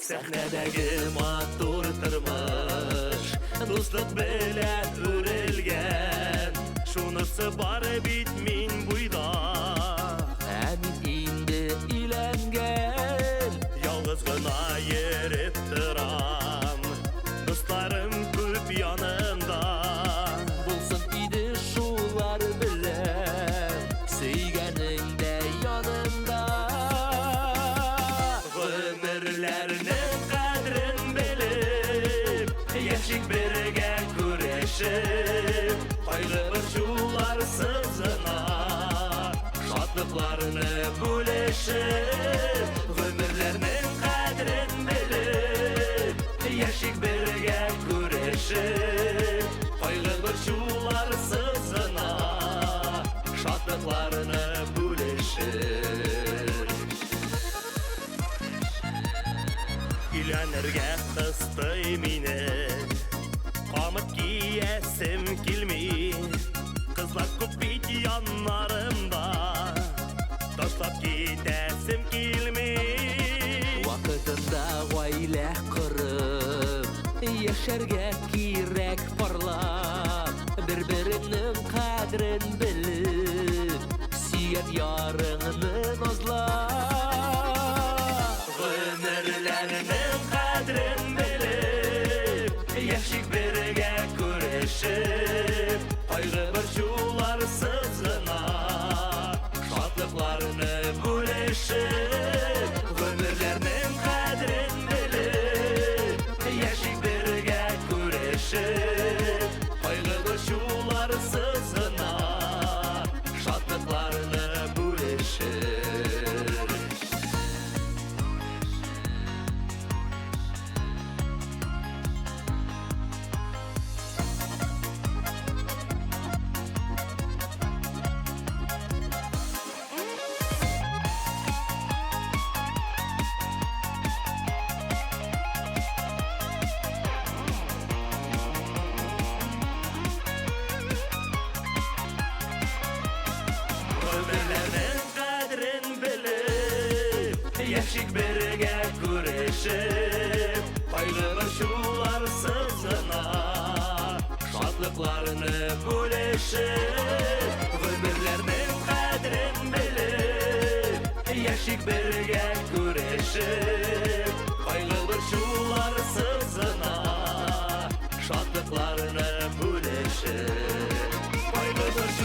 Сәхнәдәге матур тормыш дуслык белән үрелгән. Шунысы бар бит, мин буйда, Ә мин инде өйләнгән. Ялгыз гына йөреп торам, дусларым күп янымда. Булсын иде шулар белән сөйгәнең дә янында. Гомерләрнең кадерен белеп яшик бергә күрешеп, кайгы борчуларсыз гына, шатлыкларны бүлешеп. Гомерләрнең кадерен белеп яшик бергә күрешеп, кайгы борчуларсыз гына, шатлыкларны бүлешеп. Өйләнергә кыстый мине, камыт киясем килми. Кызлар күп бит яннарымда, ташлап китәсем килми. Вакытында гаилә корып яшәргә кирәк парлап, бер-береңнең кадерен белеп, сөйгән ярыңны назлап. Гомерләрнең кадерен белеп яшик бергә күрешеп, кайгы борчуларсыз гына, шатлыкларны бүлешеп. Гомерләрнең кадерен белеп яшик бергә күрешеп, кайгы борчуларсыз гына, шатлыкларны бүлешеп. Гомерләрнең кадерен белеп яшик бергә күрешеп, кайгы борчуларсыз гына, шатлыкларны бүлешеп. Гомерләрнең кадерен белеп яшик бергә күрешеп, кайгы борчуларсыз гына, шатлыкларны бүлешеп. Кайгы борчуларсыз